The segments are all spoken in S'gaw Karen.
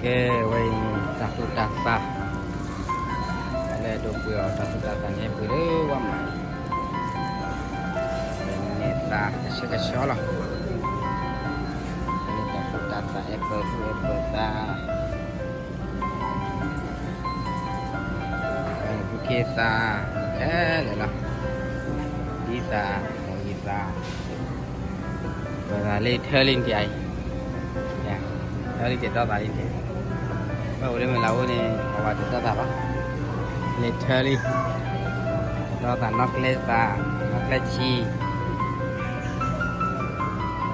ကဲ, ဝဲအံၤန့ၣ် တၢ်သူၣ်တၢ်သး, လၢဒိးပှ့ၤအီၤ တၢ်သူၣ်တၢ်သးန့ၣ် ဟဲပှ့ၤလၢဝါမး, န့ၢ်သးကဆှဲကဆှီလီၤ, တၢ်သူၣ်တၢ်သး အဲၣ်ပၢၢ်သူၣ်အဲၣ်ပၢၢ်သး, ဘုခ့သး, ခဲလၢာ်လီၤ, ဒ်သး, မီၤဂံၢ်သး ပှၤသးလၢထၢလံတက့ၢ်အံၤ, ထၢလံတဒီသးလံတက့ၢ်, ဘၣ်အိၣ်လၢမုၢ်လၢ်အိၣ်န့ၣ် အဝဲတဒီသးဘၣ်, လၢထၢလံ, တဒီသးနီၣ်ကျဲသး, နီၣ်ကျဲဆ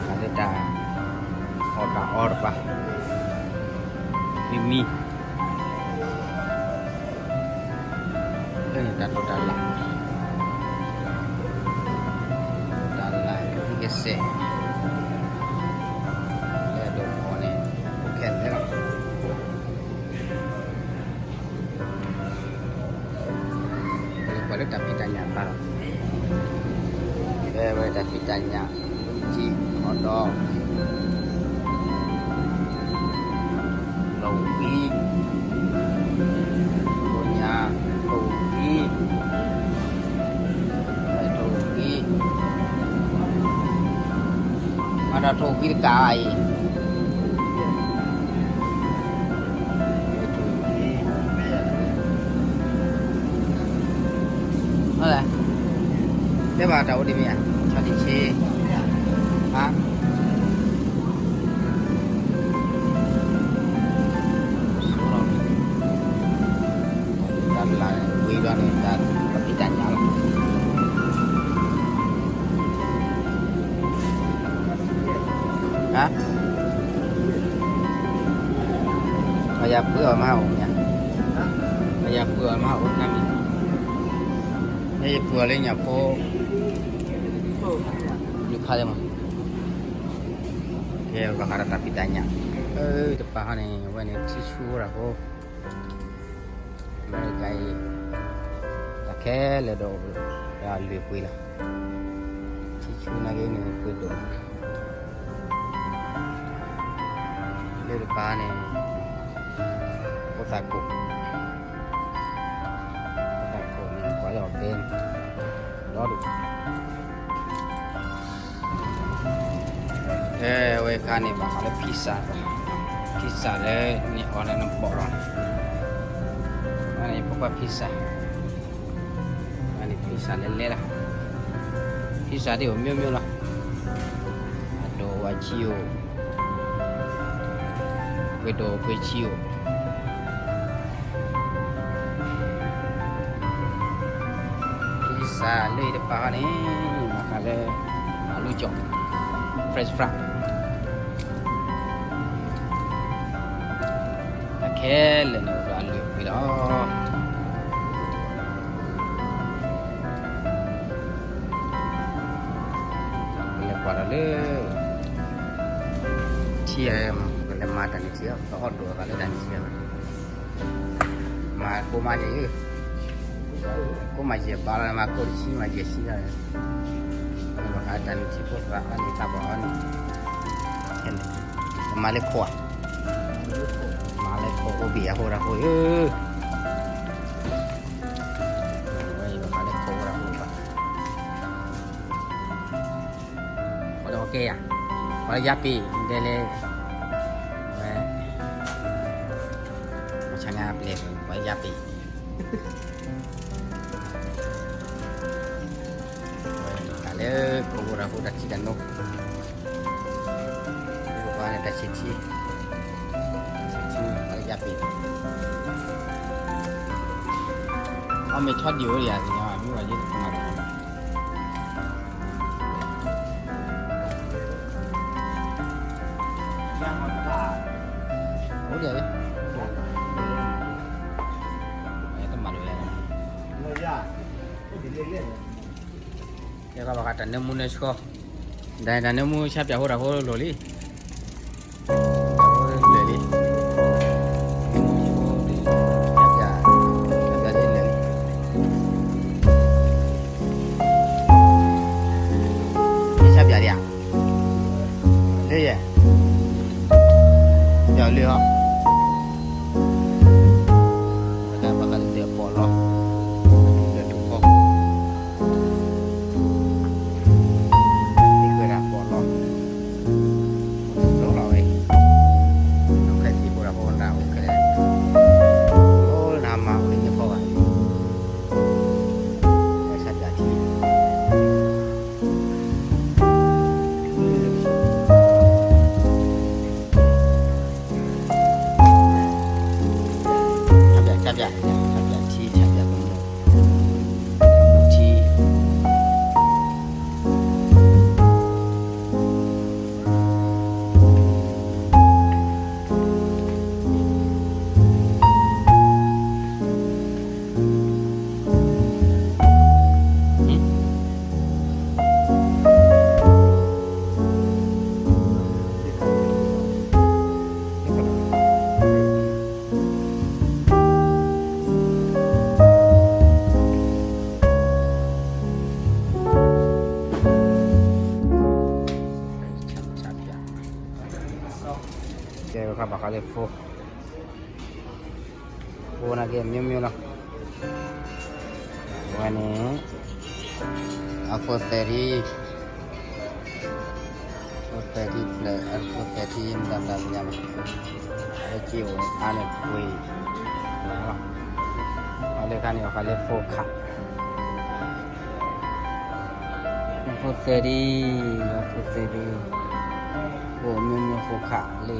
ံ, လၢတၢ်အီၣ်တၢ်အီတပၤ, မံမံ လၢန့ၣ်တၢ်တိာ်တၢ်လၤ, တၢ်လၤကသံၣ်ကစဲး, လၢဒိးဖီန့ၣ် အိၣ်ခဲလၢာ်လီၤ, ပှၤလၢတၢ်ဖံးတၢ်ညၣ်ဘၣ်လီၤ, ဖဲဝဲတၢ်ဖံးတၢ်ညၣ် ထံအီၣ်ဒီး လီၤဝံၤ, ကိညါ, ထိၣ်ဝံၤ, ထိၣ်ဝံၤ, မၤဒီးထိၣ်ဝံၤတကးအံၤ, မ့ၢ်လဲၣ်, တဲဘၣ်တၢ်အိၣ်ဒ်မ့ၢ်ဧါ, ဆီတံၢ်ဆ့, ဟါ, ဆိလီၤ, တၢ်လၢဝံၤဒီးန့ၣ် တၢ်ဖံးတၢ်ညၣ်လီၤ, ဟါ, ပယၤပှ့ၤအီၤမးအိၣ်ညါ, ပယၤပှ့ၤအီၤမးအိၣ်ခါမံၤ, မ့ၢ်ယပှ့ၤအီၤလၢညၣ်ဖိ, လူၤခါလၢမး, ကဲ ဘၣ်ဃးဒီးတၢ်ဖံးတၢ်ညၣ်, အၢ တပၤဟီန့ၣ် အဝဲန့ၣ် ထံဆူအိၣ်တၢ်ဖိ အမဲရကၤအံၤ, တၢ်ခဲလၢာ်ဒီး အလွံၢ်ပှ့ၤလီၤ, ထံဆူနာ်က့န့ၣ် ပှ့ၤဒိၣ်မး, လၢတပၤန့ၣ် ဖိသၣ်ခိၣ်, ဖိသၣ်ခိၣ်န့ၣ် ကွၢ်လၢအီၤဘဲန့ၣ် ဒီဒူၣ် အဝဲခါန့ၣ် ဘၣ်ဃးလၢ pizza, pizza လၢနအီၣ်လၢနဘီၣ်လီၤန့ၣ်, အန့ၣ် ပကွၢ် pizza, အန့ၣ် pizza လဲၤလဲၤလီၤ, pizza ဒ်အိၣ် မျိုးမျိုး လီၤ, အဒိၣ်အဆံးအိၣ်, ပှ့ၤဒိၣ်ပှ့ၤဆံးအိၣ် pizza လၢအံၤတပၤဟီန့ၣ် မၤဃးလၢ မၤလူကီၣ် French fry, တၢ်ခဲလၢာ်န့ၣ် အိၣ်ဒီးအလွံၢ်ပှ့ၤလီၤ, ပလဲၤကွၢ်ဒီးလၢ ထံ, ပလဲၤမၤတၢ်န့ၣ်ထံ, ပအီၣ်ဒိၣ်အသးလၢတၢ်န့ၣ်ထံ, မၤကိးမးယဲၢ်, ကိးမးယဲၢ်ဘးလီၤ, မၤကိးတဆံမးယဲၢ်ဆံလီၤ, ဘၣ်ဃးတၢ်န့ၣ်ထံဖိသၣ်အီၣ်န့ၣ် သးပှၢ်အီၣ်န့ၣ်, မၤလၢခိၣ်ဧါ, မၤလၢခိၣ်အိၣ်ဘ့ၣ်အဃိတၢ်ဖိဧၢ, ဝဲအံၤဘၣ်ဃးလၢခိၣ်အိၣ်တၢ်ဖိဘၣ် ပှၤလၢအီၣ်ကဲယၤ, ပှၤလၢယါပ့ၤ ဒဲလဲၣ်, ဝဲ, ဆါညါပျဲၢ် ပှၤလၢယါပ့ၤ, တၢ်လၢခိၣ်အိၣ်တၢ်ဖိတၢ်ထံတၢ်နိ, ပှၤန့ၣ်တၢ်ဆံးထံ, ဆံးထံ ပှၤလၢယါပ့ၤ, အီၣ်မ့ၤထီၣ်ဒံးအိၣ်ဒံးယၤ, မ့ၢ်ဝဲယဲၢ်တမၤတမၤ အိၣ်ဒံး, တမၤတဝဲ, ကဲဘၣ်ဃးတၢ်နၢမူနၢဆှီ, တၢ်နၢမူဆါပၠးဖိတၢ်ဖိလိၤလံ လၢာ်လံ, ဆါပၠးဒံးဧါ, လၢယဲၢ်, ဆၣ်ပၠးထံ ဆၣ်ပၠးကမူၣ် ထံ ကဲ ပကဘၣ်ဃးလၢ phone ဖိနာ်က့ မျိုးမျိုးလီၤ. ဝဲန့ၣ် iPhone thirteen, iPhone thirteen Plus, iPhone thirteen မတၤမတၤသ့ၣ်ညါဘၣ်. အဝဲက့အိၣ်အါန့ၣ်ပှ့ၤ အလၢခါန့ၣ် ပဃးလၢ phone ခး iPhone thirteen, iPhone thirteen, ဖိမျိုးမျိုး phone ခးလၢ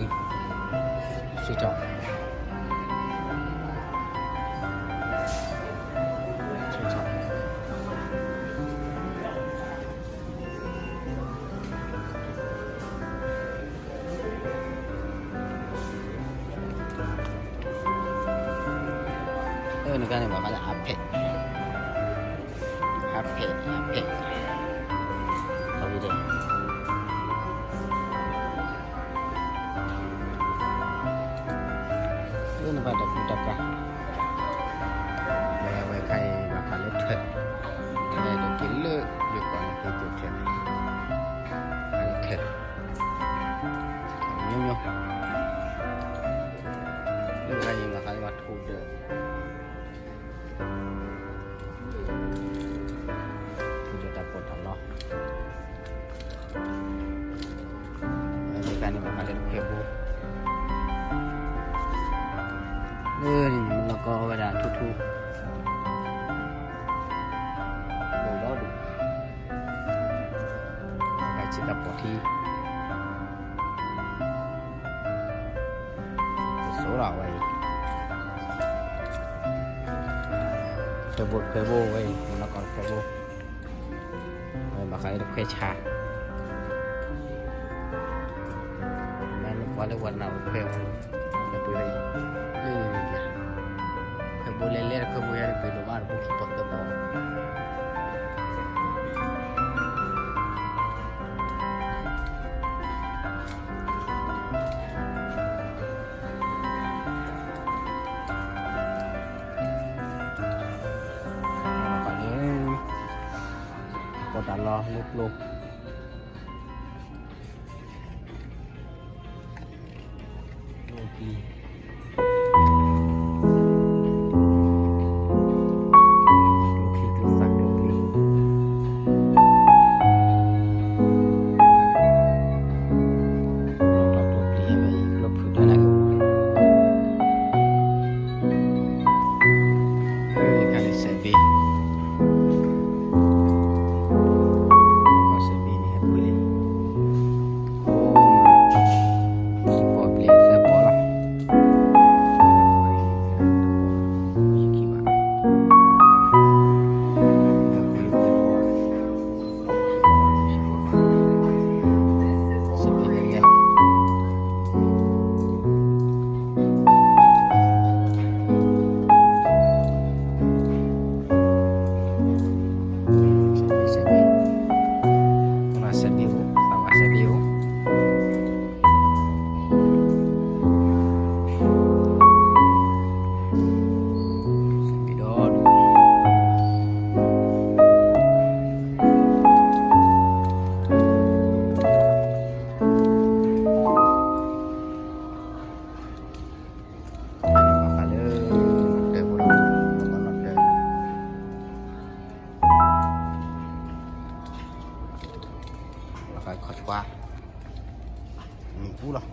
စံးထီၣ် အၢ နကါန့ၣ် ဘၣ်ဃးလၢ iPad, iPad, iPad, ခီဖျိ လၢနဘၣ်တၢ်ကူတၢ်ကၤ လၢအဝဲခါအံၤ ဘၣ်ဃးလၢထၢၣ်, ထၢၣ်ဒိးက့ၤလၢ ယကီၢ်န့ၣ် က့ၤကၠိၣ်ထၢၣ်, ဘၣ်ဃးလၢထၢၣ် မျိုးမျိုး, လၢခါအံၤ ဘၣ်ဃးလၢဘၣ်ထိၣ်ဒၢး ထိၣ်ဒၢးတၢ်ပီးတၢ်လီ လၢခါန့ၣ် ဘၣ်ဃးလၢတခွဲးဘိ, လၢန့ၣ် မ့ၢ်လီၤကီဝဲဒၣ်ထူထူ ဒိၣ်ဒီဒိၣ်, ဘၣ်ဆ့ကၤပီၤထံ ကစိၤလီၤဝဲအံၤ, တခွဲးဘိ တခွဲးဘိဝဲအံၤ မ့ၢ်လီၤကီတခွဲးဘိ, ဝဲဘၣ်ဃးလၢတခွဲးဆါ, မ့ၢ်လၢပှၤလၢဝဲနၢ်အိၣ်ခွဲးဝဲ, တပှ့ၤဝဲအံၤ, ခွဲးဘိလဲၤလဲၤ တခွဲးဘိယါတပှ့ၤဒိၣ်မး တဘိခံဘိသၢဘိ ပီးတၢ်လီၤလၢကျိ ကျိချံ, ကျိချံကျိသၣ်ကျိပျ့ၤ, ကျိသၣ်ကျိပျ့ၤ ကျိဖုၣ်တၢ်န့ၣ် ကစဲးဘ့ၣ်, ကစဲးဘ့ၣ်န့ၣ် ဟဲပှ့ၤလံ, ခံပီၣ်ဘျဲၣ်သၢပီၣ်လီၤ, ခံဘၣ်, စဲးဘ့ၣ်န့ၣ် စဲးဘ့ၣ်, စဲးဘ့ၣ်အိၣ်, သးဝးစဲးဘ့ၣ်အိၣ်, စဲးဘ့ၣ်ဒီဒူၣ် ဘၣ်ဃးလၢ တၢ်ဖိလီၤ, ဘၣ်ဃးလၢ ဘၣ်ဃးခီၣ်ဆှါ မ့ၣ်အူလီၤ.